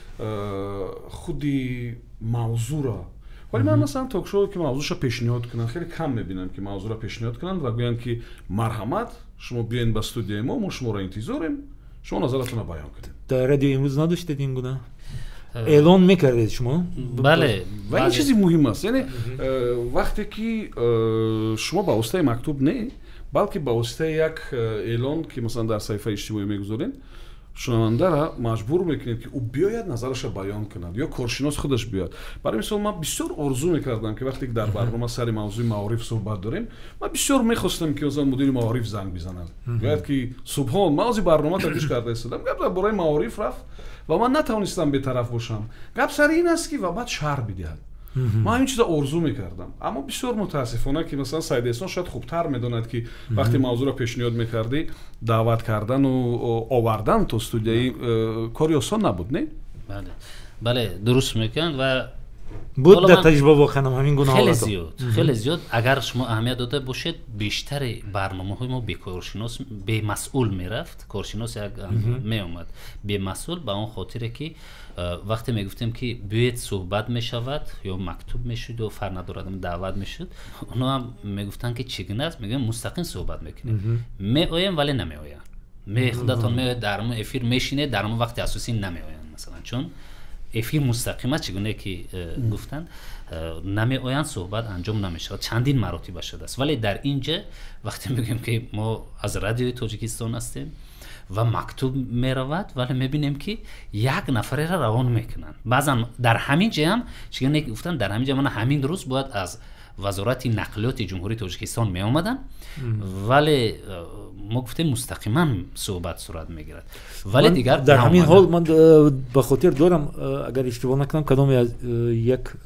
худи мавзӯъро, вале ман, масалан, ток-шоу, ки мавзӯъша пешниҳод кунанд, хеле кам мебинам, ки мавзӯъро пешниҳод кунанд ва гӯянд, ки марҳамат, шумо биёед ба студияи мо, мо шуморо интизорем, шумо назаратонро баён кунед. Дар радио имрӯз надоштед ин гуна? Эълон мекардед шумо? Бале. Ва ин чизи муҳим аст. Яъне вақте ки шумо ба воситаи мактуб не, балки ба воситаи як эълон, ки, масалан, дар саҳифаи иҷтимоӣ мегузоред, шунавандара маҷбур мекунед, ки ӯ биёяд, назараша баён кунад ё коршинос худаш биёяд. Барои мисол, ман бисёр орзу мекардам, ки вақте ки дар барнома сари мавзӯи маориф суҳбат дорем, ман бисёр мехостам, ки масалан мудири маориф занг бизанад, гӯяд, ки субҳон, ман ози барнома гӯш карда истодам, гап дар бораи маориф рафт ва ман натавонистам бетараф бошам, гап сари ин аст, ки, ва баъд шарҳ бидиҳад. Ман ҳамин чиза орзу мекардам, аммо бисёр мутаассифона, ки масалан Саид Эҳсон шояд хубтар медонад, ки вақте мавзӯъро пешниҳод мекардӣ, даъват кардану овардан то студияи кори осон набуд, не? Бале, дуруст мекунанд ва буд дар таҷриба воқеан ҳамин гуна. Хеле зиёд, хеле зиёд. Агар шумо аҳамият дода бошед, бештари барномаҳои мо бекоршинос, бемасъул мерафт. Коршинос як меомад, бемасъул, ба он хотире ки вақте мегуфтем, ки биёед, суҳбат мешавад, ё мактуб мешуд, ё фарқ надорад, даъват мешуд, онҳо ҳам мегуфтанд, ки чӣ гуна аст, мегӯем, мустақим суҳбат мекунем, меоем, вале намеоянд. Худатон меоед, дар мо эфир мешинед, дар мо вақти асосӣ намеоянд, масалан, чун эфир мустақим аст, чӣ гуна ки гуфтанд, намеоянд, суҳбат анҷом намешавад. Чандин маротиба шудааст. Вале дар ин ҷа вақте мегӯем, ки мо аз Радиои Тоҷикистон ҳастем ва мактуб меравад, вале мебинем, ки як нафареро равон мекунанд. Баъзан дар ҳамин ҷа ҳам, чӣ гуна ки гуфтанд, дар ҳамин ҷа мана ҳамин рӯз бояд аз Вазорати нақлиёти Ҷумҳурии Тоҷикистон меомаданд, вале мо гуфтем, мустақиман суҳбат сурат мегирад, вале дигар дар ҳамин ҳол ман ба хотир дорам, агар иштибоҳ накунам, кадоме аз як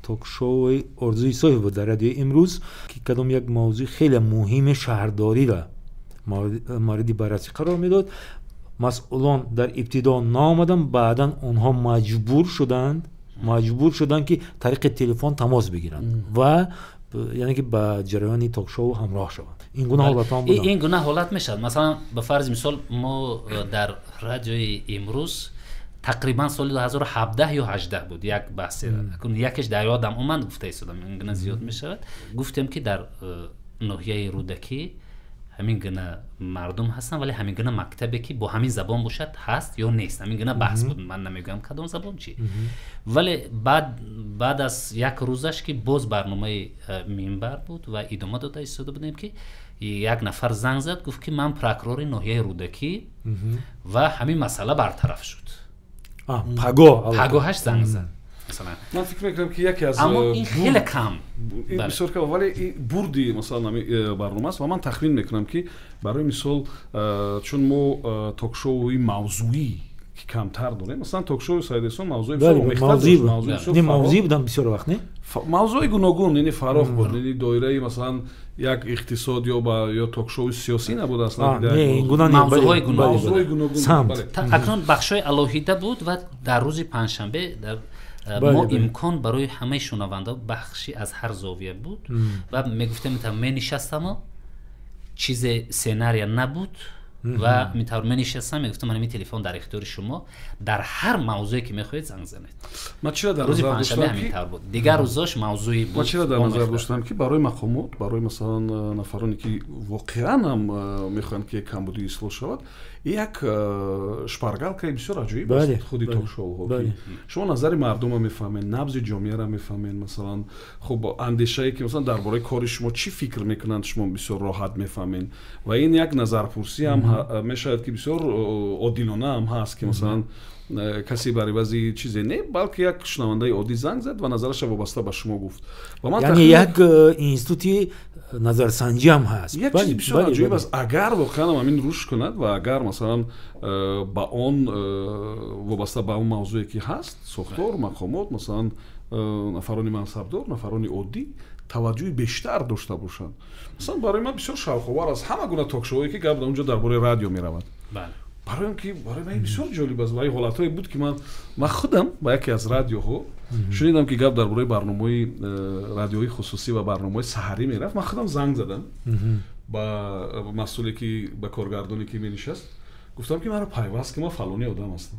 ток-шоуи Орзуи Соҳиб буд дар Радиои Имрӯз, ки кадом як мавзӯи хеле муҳими шаҳрдориро мавриди баррасӣ қарор медод. Масъулон дар ибтидо наомаданд, баъдан онҳо маҷбур шуданд, ки тариқи телефон тамос бигиранд ва яъне ки ба ҷараёни ток-шоу ҳамроҳ шаванд. Ин гуна ҳолатҳо буданд. Ин гуна ҳолат мешавад. Масалан, ба фарзи мисол, мо дар Радиои Имрӯз тақрибан соли 2017 ё 18 буд, як баҳсе, якеш дар ёдам омад, гуфта истодам, ин гуна зиёд мешавад. Гуфтем, ки дар ноҳияи Рӯдакӣ ҳамин гуна мардум ҳастанд, вале ҳамин гуна мактабе, ки бо ҳамин забон бошад, ҳаст ё нест? Ҳамин гуна баҳс буд. Ман намегӯям, кадом забон, чӣ, вале баъд аз як рӯзаш, ки боз барномаи Минбар буд ва идома дода истода будем, ки як нафар занг зад, гуфт, ки ман прокурори ноҳияи Рӯдакӣ ва ҳамин масъала бартараф шуд. Пагоҳаш занг зад. Ман фикр мекунам, ки яке аз Аммо ин хеле кам. Бисёр кам, вале бурди, масалан, ҳами барнома аст. Ва ман тахмин мекунам, ки барои мисол, чун мо ток-шоуи мавзӯӣ ки камтар дорем, масалан, ток-шоуи Саид Эҳсон мавзӯи мавзӯӣ будам бисёр вақт, не? Мавзӯи гуногун, яъне фарох буд, яъне доираи, масалан, як иқтисод ё ба ё ток-шоуи сиёсӣ набуд аслан. Мавзӯъҳои гуногун, акнун бахшҳои алоҳида буд ва дар рӯзи панҷшанбе дар мо имкон барои ҳамаи шунавандаҳо бахши аз ҳар зовия буд ва мегуфтем, менишастамо, чизе сценария набуд ва метавр менишастам, мегуфтам, ҳамин телефон дар ихтиёри шумо, дар ҳар мавзӯе ки мехоҳед, занг занед. Ман чиро дар рӯзи панҷшанбе ҳамин тавр буд, дигар рӯзош мавзӯи буд. Ман чиро дар назар доштам, ки барои мақомот, барои, масалан, нафароне, ки воқеан ҳам мехоҳанд, ки як камбудӣ ислоҳ шавад, як шпаргалкаи бисёр аҷоиб аст худи ток-шоуҳо. Шумо назари мардумро мефаҳмед, набзи ҷомеаро мефаҳмед, масалан, хуб, андешае, ки, масалан, дар бораи кори шумо чӣ фикр мекунанд, шумо бисёр роҳат мефаҳмед. Ва ин як назарпурсӣ ҳам мешавад, ки бисёр одилона ҳам ҳаст, ки, масалан, касе бар ивази чизе не, балки як шунавандаи оддӣ занг зад ва назараша вобаста ба шумо гуфт. Ва яъне як институти назарсанҷӣ ҳам ҳаст. Як чизи бисёр аҷоиб аст, агар воқеан ҳамин рушд кунад ва агар, масалан, ба он вобаста ба он мавзӯе, ки ҳаст, сохтор, мақомот, масалан, нафарони мансабдор, нафарони оддӣ таваҷҷӯҳи бештар дошта бошанд. Масалан, барои ман бисёр шавқовар аст ҳама гуна ток-шоуе, ки гап дар он ҷо дар бораи радио меравад, барои он ки барои ман бисёр ҷолиб аст. Ва ин ҳолатҳое буд, ки ман худам ба яке аз радиоҳо шунидам, ки гап дар бораи барномаҳои радиои хусусӣ ва барномаҳои саҳарӣ мерафт. Ман худам занг задам ба масъуле, ки ба коргардоне, ки менишаст, гуфтам, ки маро пайваст, ки ман фалони одам ҳастам.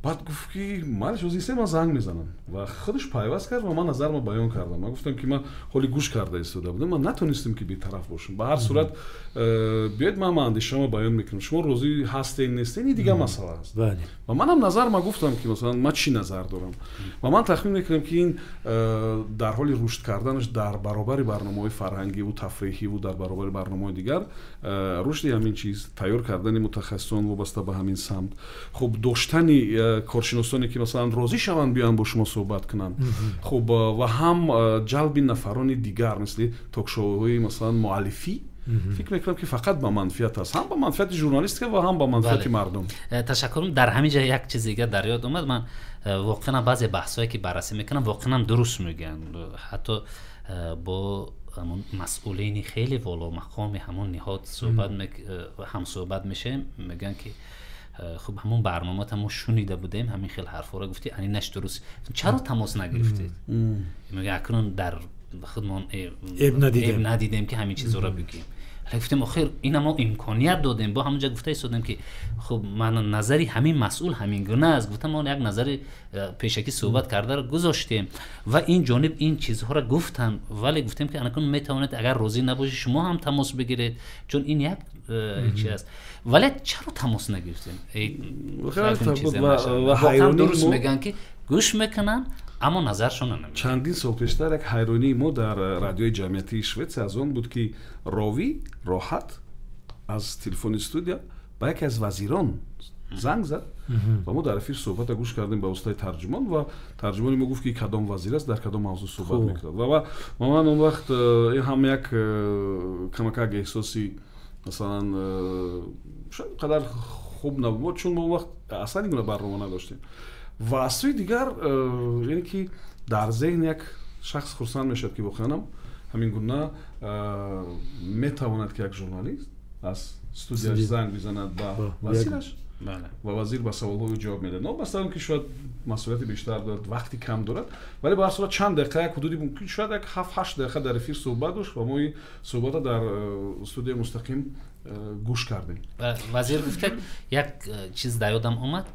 Баъд гуфт, ки ман иҷоза, ман занг мезанам, ва худаш пайваст кард ва ман назарро баён кардам. Ман гуфтам, ки ман ҳоли гӯш карда истода будам, ман натонистам, ки бетараф бошам. Ба ҳар сурат, биёед, ман андешаамро баён мекунам, шумо розӣ ҳастед, нестед, ин дигар масъала аст. Ва манам назарма гуфтам, ки, масалан, ман чӣ назар дорам. Ва ман тахмин мекунам, ки ин дар ҳоли рушд карданаш, дар баробари барномаҳои фарҳангиву тафреҳиву дар баробари барномаҳои дигар, рушди ҳамин чиз, тайёр кардани мутахассисон вобаста ба ҳамин самт, хуб, доштани коршиносоне, ки, масалан, розӣ шаванд биёянд бо шумо суҳбат кунанд, хуб, ва ҳам ҷалби нафарони дигар, мисли ток-шоуҳои, масалан, муаллифӣ. Фикр мекунам, ки фақат ба манфиат аст, ҳам ба манфиати журналистика ва ҳам ба манфиати мардум. Ташаккурм. Дар ҳамин ҷа як чиз дигар дар ёд омад. Ман воқеан баъзе баҳсҳое ки баррасӣ мекунам, воқеан дуруст мегӯянд. Ҳатто бо ҳамон масъулини хеле воломақоми ҳамон ниҳод ҳамсӯҳбат мешавем, мегӯянд, ки хуб, ҳамон барномата мо шунида будем, ҳамин хел ҳарфҳоро гуфтӣ, ани наш дуруст, чаро тамос нагирифтед? Мегӯяд, акнун дар худмон эб надидем, ки ҳамин чизҳоро бигӯем. Гуфтем, охир ина мо имконият додем, бо ҳамонҷа гуфта истодем, ки хуб, ман назари ҳамин масъул ҳамин гуна аст, гуфтам, мо як назари пешакӣ суҳбат кардаро гузоштем ва ин ҷониб ин чизҳоро гуфтанд, вале гуфтем, ки анакун метавонед, агар розӣ набошед, шумо ҳам тамос бигиред, чун ин як чи аст. Вале чаро тамос нагирифтем? Дуруст мегӯянд, ки гӯш мекунанд, аммо назаршон намедиҳанд. Чандин сол пештар як ҳайронии мо дар радиои ҷамъиятии Шветсия аз он буд, ки ровӣ роҳат аз телефони студия ба яке аз вазирон занг зад ва мо дар эфир суҳбата гӯш кардем ба воситаи тарҷумон, ва тарҷумони мо гуфт, ки кадом вазир аст, дар кадом мавзӯъ суҳбат мекунад. Ва ман он вақт ин ҳам як камакак эҳсоси, масалан, шояд қадар хуб набуд, чун мо он вақт аслан ин гуна барнома надоштем. Ва аз сӯи дигар, яъне ки дар зеҳн як шахс хурсанд мешавад, ки воқеанам ҳамин гуна метавонад, ки як журналист аз студияш занг бизанад ба вазираш ва вазир ба саволҳои ҷавоб медиҳад. Новобаста он ки шояд масъулияти бештар дорад, вақти кам дорад, вале ба ҳар сурат чанд дақиқа, як ҳудуди мумкин шояд як 7-8 дақиқа дар эфир суҳбат дошт ва мо ин суҳбата дар студияи мустақим гӯш кардем. Вазир гуфта, як чиз дар ёдам омад.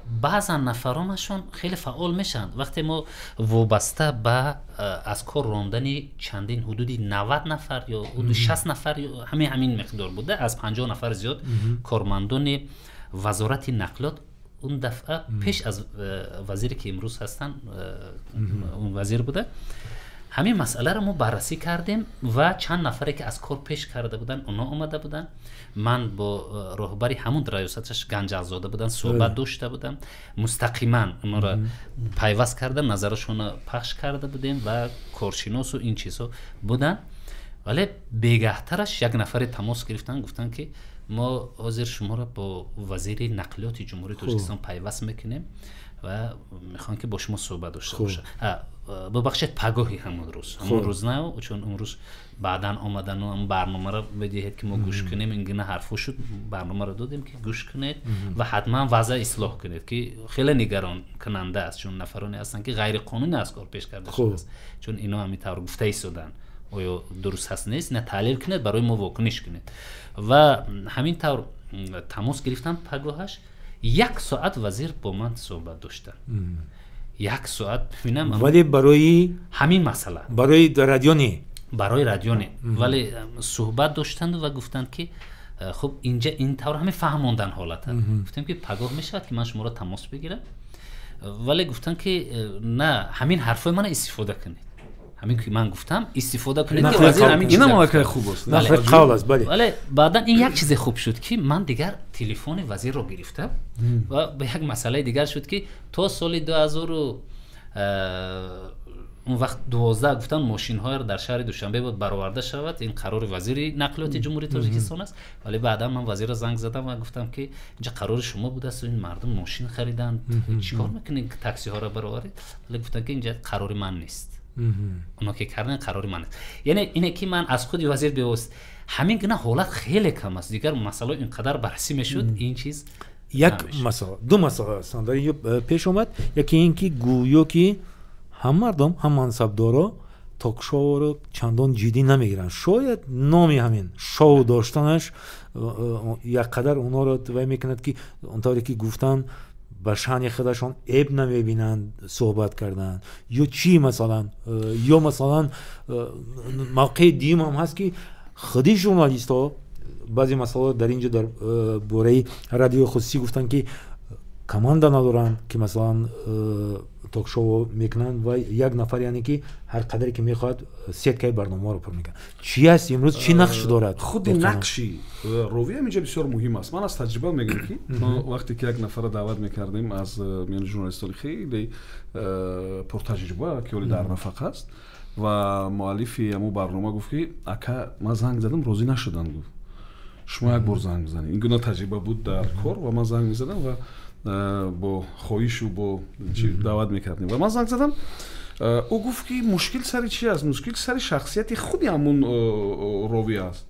Баъзан нафаронашон хеле фаъол мешаванд. Вақте мо вобаста ба аз кор рондани чандин ҳудуди 90 нафар ё ҳудуди 60 нафар, ҳамин миқдор буда, аз 50 нафар зиёд кормандони вазорати нақлиёт, он дафъа пеш аз вазире ки имрӯз ҳастанд, он вазир буда, ҳамин масъаларо мо баррасӣ кардем ва чанд нафаре ки аз кор пеш карда буданд, онҳо омада буданд. Ман бо роҳбари ҳамун раёсаташ Ганҷалзода будам, суҳбат дошта будам, мустақиман онро пайваст карда, назарашонро пахш карда будем ва коршиносу ин чизҳо буданд. Вале бегаҳтараш як нафаре тамос гирифтанд, гуфтанд, ки мо ҳозир шуморо бо вазири нақлиёти Ҷумҳурии Тоҷикистон пайваст мекунем ва мехоҳам, ки бо шумо суҳбат дошта бошад. Бубахшед, пагоҳи ҳамон рӯз, ҳамон рӯз на, чун он рӯз баъдан омадану ҳамон барномаро бидиҳед, ки мо гӯш кунем, ин гуна ҳарфҳо шуд. Барномаро додем, ки гӯш кунед ва ҳатман вазъа ислоҳ кунед, ки хеле нигаронкунанда аст, чун нафароне ҳастанд, ки ғайриқонунӣ аз кор пеш карда шудааст, чун ино ҳамин тавр гуфта истоданд, оё дуруст ҳаст, нест, ина таҳлил кунед, барои мо вокуниш кунед. Ва ҳамин тавр тамос гирифтам, пагоҳаш як соат вазир бо ман суҳбат доштанд, як соат. Бинам, вале барои ҳамин масъала. Барои радио не? Барои радио не, вале суҳбат доштанд ва гуфтанд, ки хуб, инҷа ин тавр ҳамин фаҳмондан ҳолата. Гуфтем, ки пагоҳ мешавад, ки ман шуморо тамос бигирам? Вале гуфтанд, ки на, ҳамин ҳарфҳои мана истифода кунед, ҳамин ки ман гуфтам истифода кунед, ки вазир ҳамин ина малакаи хуб аст. Қавл аст, бале. Вале баъдан ин як чизе хуб шуд, ки ман дигар телефони вазирро гирифтам ва ба як масъалаи дигар шуд, ки то соли 2000, он вақт 12, гуфтанд, мошинҳоро дар шаҳри Душанбе бояд бароварда шавад, ин қарори вазири нақлиёти Ҷумҳурии Тоҷикистон аст. Вале баъдан ман вазирро занг задам ва гуфтам, ки инҷа қарори шумо будааст, ин мардум мошин хариданд, чӣ кор мекунед, таксиҳоро бароваред? Вале гуфтанд, ки инҷа қарори ман нест, оно ки кардан қарори ман нест. Яъне ине ки ман аз худи вазир бевосита, ҳамин гуна ҳолат хеле кам аст. Дигар масъалао ин қадар баррасӣ мешуд, ин чиз. Як масъала, ду масъала ҳастанд дар инҷо пеш омад. Яке ин ки гӯё ки ҳам мардум, ҳам мансабдоро ток-шоуро чандон ҷиддӣ намегиранд. Шояд номи ҳамин шоу доштанаш як қадар онҳоро вай мекунад, ки он тавре ки гуфтанд, ба шаъни худашон эб намебинанд суҳбат кардан ё чӣ, масалан. Ё масалан, мавқеи дуюм ҳам ҳаст, ки худи журналистҳо баъзе масъалаҳо дар инҷо дар бораи радиои хусусӣ гуфтанд, ки команда надоранд, ки масалан ток-шоу мекунанд ва як нафар, яъне ки ҳар қадаре ки мехоҳад, сеткаи барномаро пур мекунад. Чӣ аст имрӯз, чӣ нақш дорад? Худи нақши ровӣ ҳам инҷа бисёр муҳим аст. Ман аз таҷриба мегӯям, ки мо вақте ки як нафарро даъват мекардем аз миёни журналистони хеле пуртаҷриба, ки ҳоле дар нафақа аст. Ва муаллифи ҳамун барнома гуфт, ки ака, ман занг задам, розӣ нашуданд, гуфт, шумо як бор занг бизанед. Ин гуна таҷриба буд дар кор ва ман занг мезадам ва бо хоҳишу бо даъват мекардем. Ва ман занг задам, ӯ гуфт, ки мушкил сари чи аст? Мушкил сари шахсияти худи ҳамун ровӣ аст.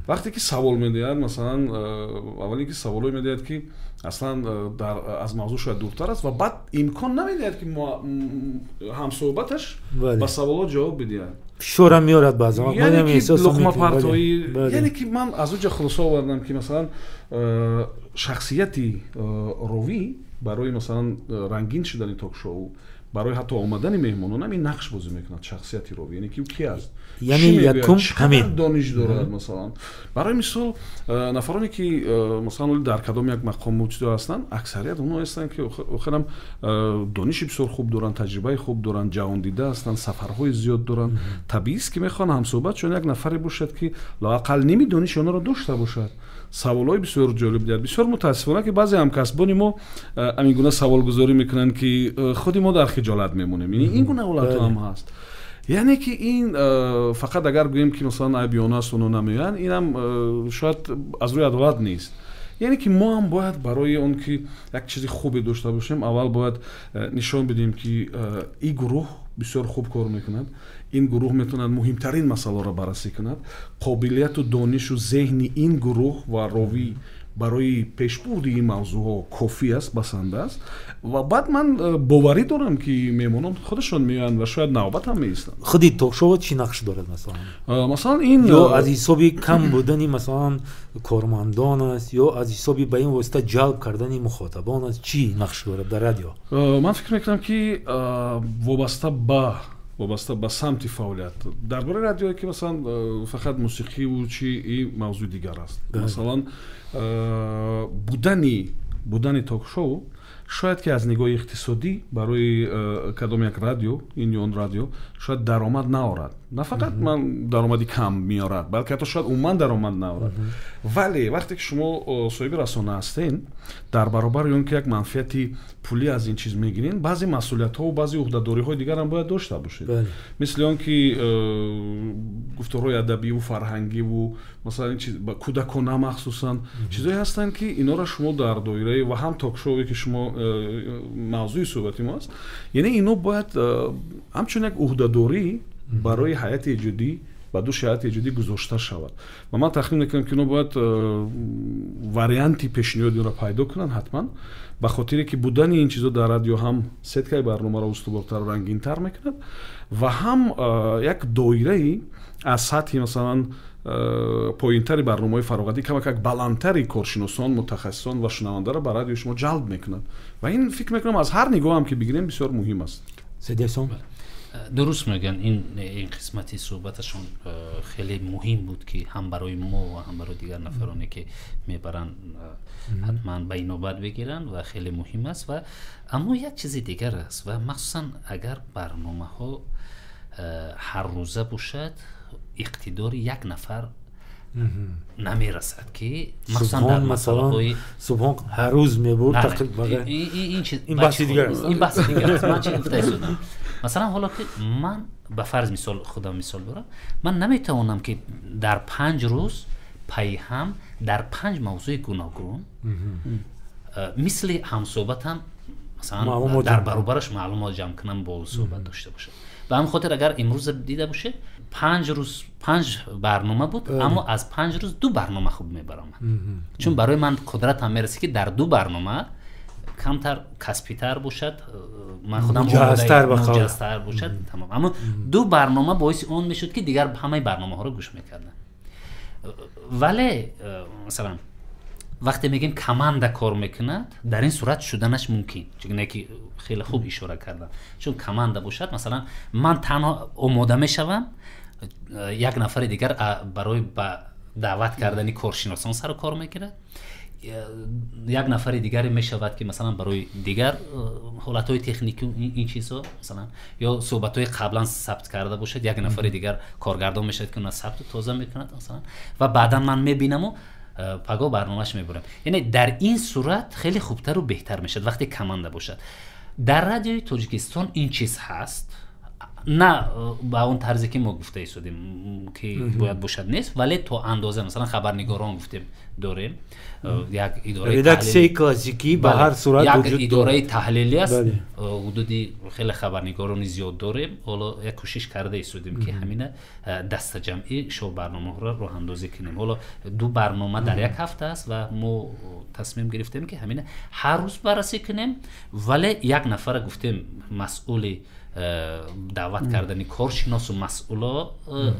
Вақте ки савол медиҳад, масалан, аввал ин ки саволое медиҳад, ки аслан аз мавзӯъ шояд дуртар аст, ва баъд имкон намедиҳад, ки ҳамсӯҳбаташ ба саволҳо ҷавоб бидиҳад. Фишорам меорад баъзан. Луқмапартоӣ. Яъне ки ман аз он ҷо хулоса овардам, ки масалан шахсияти ровӣ барои, масалан, рангин шудани ток-шоу, барои ҳатто омадани меҳмонон ҳам ин нақш бозӣ мекунад, шахсияти ровӣ, яъне ки ӯ ки аст, яъне якум ҳамин дониш дорад. Масалан, барои мисол, нафароне ки масалан дар кадом як мақому чизо ҳастанд, аксарият онҳо ҳастанд, ки охирам дониши бисёр хуб доранд, таҷрибаи хуб доранд, ҷаҳондида ҳастанд, сафарҳои зиёд доранд. Табиист, ки мехоҳанд ҳамсӯҳбат чун як нафаре бошад, ки лоақал ними дониши онҳоро дошта бошад, саволҳои бисёр ҷолиб диҳад. Бисёр мутаассифона, ки баъзе ҳамкасбони мо ҳамин гуна саволгузорӣ мекунанд, ки худи мо дар хиҷолат мемонем. Ин гуна ҳолатҳо ҳам ҳаст. Яъне ки ин фақат агар гӯем, ки масалан айби он аст, оно намеоянд, инам шояд аз рӯи адолат нест. Яъне ки мо ҳам бояд барои он ки як чизи хубе дошта бошем, аввал бояд нишон бидиҳем, ки ин гурӯҳ бисёр хуб кор мекунад, ин гурӯҳ метавонад муҳимтарин масъаларо баррасӣ кунад, қобилияту донишу зеҳни ин гурӯҳ ва ровӣ барои пешбурди ин мавзӯъҳо кофӣ аст, басанда аст. Ва баъд ман боварӣ дорам, ки меҳмонон худашон меоянд ва шояд навбат ҳам меистанд. Худи ток-шоу чӣ нақш дорад, масалан? Масалан, ин ё аз ҳисоби кам будани, масалан, кормандон аст, ё аз ҳисоби ба ин восита ҷалб кардани мухотабон аст, чӣ нақш дорад дар радио? Ман фикр мекунам, ки вобаста ба самти фаъолият дар бораи радиое, ки масалан фақат мусиқиву чи, ин мавзӯи дигар аст. Масалан, будани ток-шоу шояд ки аз нигоҳи иқтисодӣ барои кадом як радио, ин ё он радио, шояд даромад наорад, на фақат ман даромади кам меорад, балки ҳатто шояд умуман даромад наорад. Вале вақте ки шумо соҳиби расона ҳастен, дар баробари он ки як манфиати пулӣ аз ин чиз мегирен, баъзе масъулиятҳову баъзе уҳдадориҳои дигарам бояд дошта бошед, мисли он ки гуфторҳои адабиву фарҳангиву, масалан, кӯдакона махсусан чизое ҳастанд, ки инора шумо дар доираи ва ҳам ток-шоуе, ки шумо мавзӯи суҳбати мо аст, яъне ино бояд ҳамчун як уҳдадорӣ барои ҳайати эҷодӣ, ба души ҳайати эҷодӣ гузошта шавад. Ва ман тахмин мекунам, ки ино бояд варианти пешниҳоди онро пайдо кунанд ҳатман, ба хотире ки будани ин чизо дар радио ҳам сеткаи барномаро устувортару рангинтар мекунад ва ҳам як доираи аз сатҳи, масалан, поинтари барномаҳои фароғатӣ камак баландтари коршиносон, мутахассисон ва шунавандаро ба радиои шумо ҷалб мекунад. Ва ин, фикр мекунам, аз ҳар нигоҳам ки бигирем, бисёр муҳим аст. Саидеҳсон. Дуруст мегӯянд. Ин қисмати суҳбаташон хеле муҳим буд, ки ҳам барои мо ва ҳам барои дигар нафароне, ки мебаранд, ҳатман ба инобат бигиранд ва хеле муҳим аст. Ва аммо як чизи дигар аст, ва махсусан агар барномаҳо ҳаррӯза бошад, иқтидори як нафар намерасад, ки махсусан дар масъалаҳои Субҳон ҳар рӯз мебурд. Ин баҳси дигар аст, ин баҳси дигар аст. Ман чӣ гуфта истодам? Масалан, ҳоло ки ман ба фарз мисол худам мисол дорам, ман наметавонам, ки дар 5 рӯз пайҳам дар панҷ мавзӯи гуногун мисли ҳамсӯҳбатам, масалан, дар баробараш маълумот ҷамъ кунам, бо суҳбат дошта бошам. Ба ҳамин хотир, агар имрӯз дида бошед, 5 рӯз панҷ барнома буд, аммо аз 5 рӯз ду барнома хуб мебаромад, чун барои ман қудратам мерасид, ки дар ду барнома камтар касбитар бошад, ман худам муҷаҳҳазтар бошад, тамом. Аммо ду барнома боиси он мешуд, ки дигар ҳамаи барномаҳоро гӯш мекардам. Вале масалан, вақте мегӯем команда кор мекунад, дар ин сурат шуданаш мумкин, чуне ки хеле хуб ишора кардам, чун команда бошад, масалан, ман танҳо омода мешавам, як нафари дигар барои ба даъват кардани коршиносон сару кор мекунад, як нафари дигаре мешавад, ки масалан барои дигар ҳолатҳои техникӣ, ин чизҳо, масалан, ё суҳбатҳои қаблан сабт карда бошад, як нафари дигар коргардон мешавад, ки она сабту тоза мекунад, масалан, ва баъдан ман мебинаму пагоҳ барномааш мебурам. Яъне дар ин сурат хеле хубтару беҳтар мешавад, вақте команда бошад. Дар Радиои Тоҷикистон ин чиз ҳаст. На ба он тарзе ки мо гуфта истодем, ки бояд бошад, нест, вале то андоза, масалан, хабарнигорон гуфтем дорем, як идораи редаксияи классикӣ ба ҳар сурат як идораи таҳлилӣ аст, ҳудуди хеле хабарнигорони зиёд дорем. Ҳоло як кӯшиш карда истодем, ки ҳамина дастаҷамъӣ шоу барномаҳоро роҳандозӣ кунем. Ҳоло ду барнома дар як ҳафта аст ва мо тасмим гирифтем, ки ҳамина ҳар рӯз баррасӣ кунем, вале як нафара гуфтем масъули даъват кардани коршиносу масъуло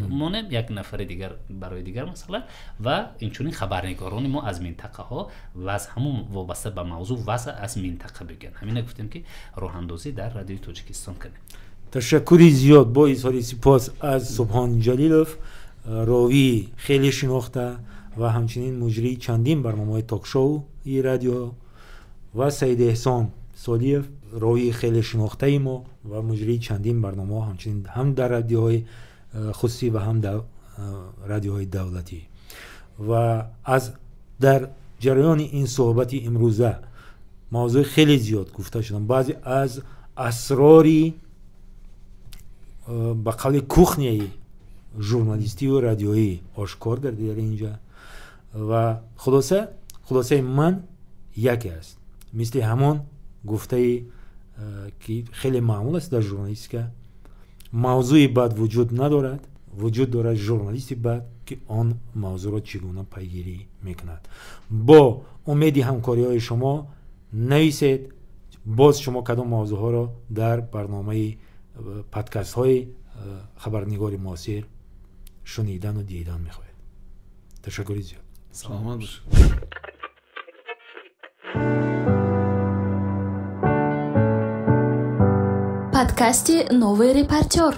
монем, як нафари дигар барои дигар масъала, ва инчунин хабарнигорони мо аз минтақаҳо ва аз ҳамун вобаста ба мавзӯъ вазъ аз минтақа бигӯянд. Ҳамина гуфтем, ки роҳандозӣ дар Радиои Тоҷикистон кунем. Ташаккури зиёд, бо изҳори сипос аз Субҳон Ҷалилов, ровии хеле шинохта ва ҳамчунин муҷрии чандин барномаҳои ток-шоуи радио, ва Саид Эҳсон Солиев, ровии хеле шинохтаи мо ва муҷрии чандин барномаҳо ҳамчунин ҳам дар радиоҳои хусусӣ ва ҳам дар радиоҳои давлатӣ. Ва аз дар ҷараёни ин суҳбати имрӯза мавзӯи хеле зиёд гуфта шудам, баъзе аз асрори ба қавли кухняи журналистию радиоӣ ошкор гардид дар инҷа. Ва хулосаи ман яке аст, мисли ҳамон гуфтаи ки хеле маъмул аст дар журналистика: мавзӯи бад вуҷуд надорад, вуҷуд дорад журналисти бад, ки он мавзӯъро чӣ гуна пайгирӣ мекунад. Бо умеди ҳамкориҳои шумо, нависед боз шумо кадом мавзӯъҳоро дар барномаи подкастҳои хабарнигори муосир шунидану дидан мехоҳед. Ташаккури зиёд. Саломат бошед. Подкасти «Новый репортер».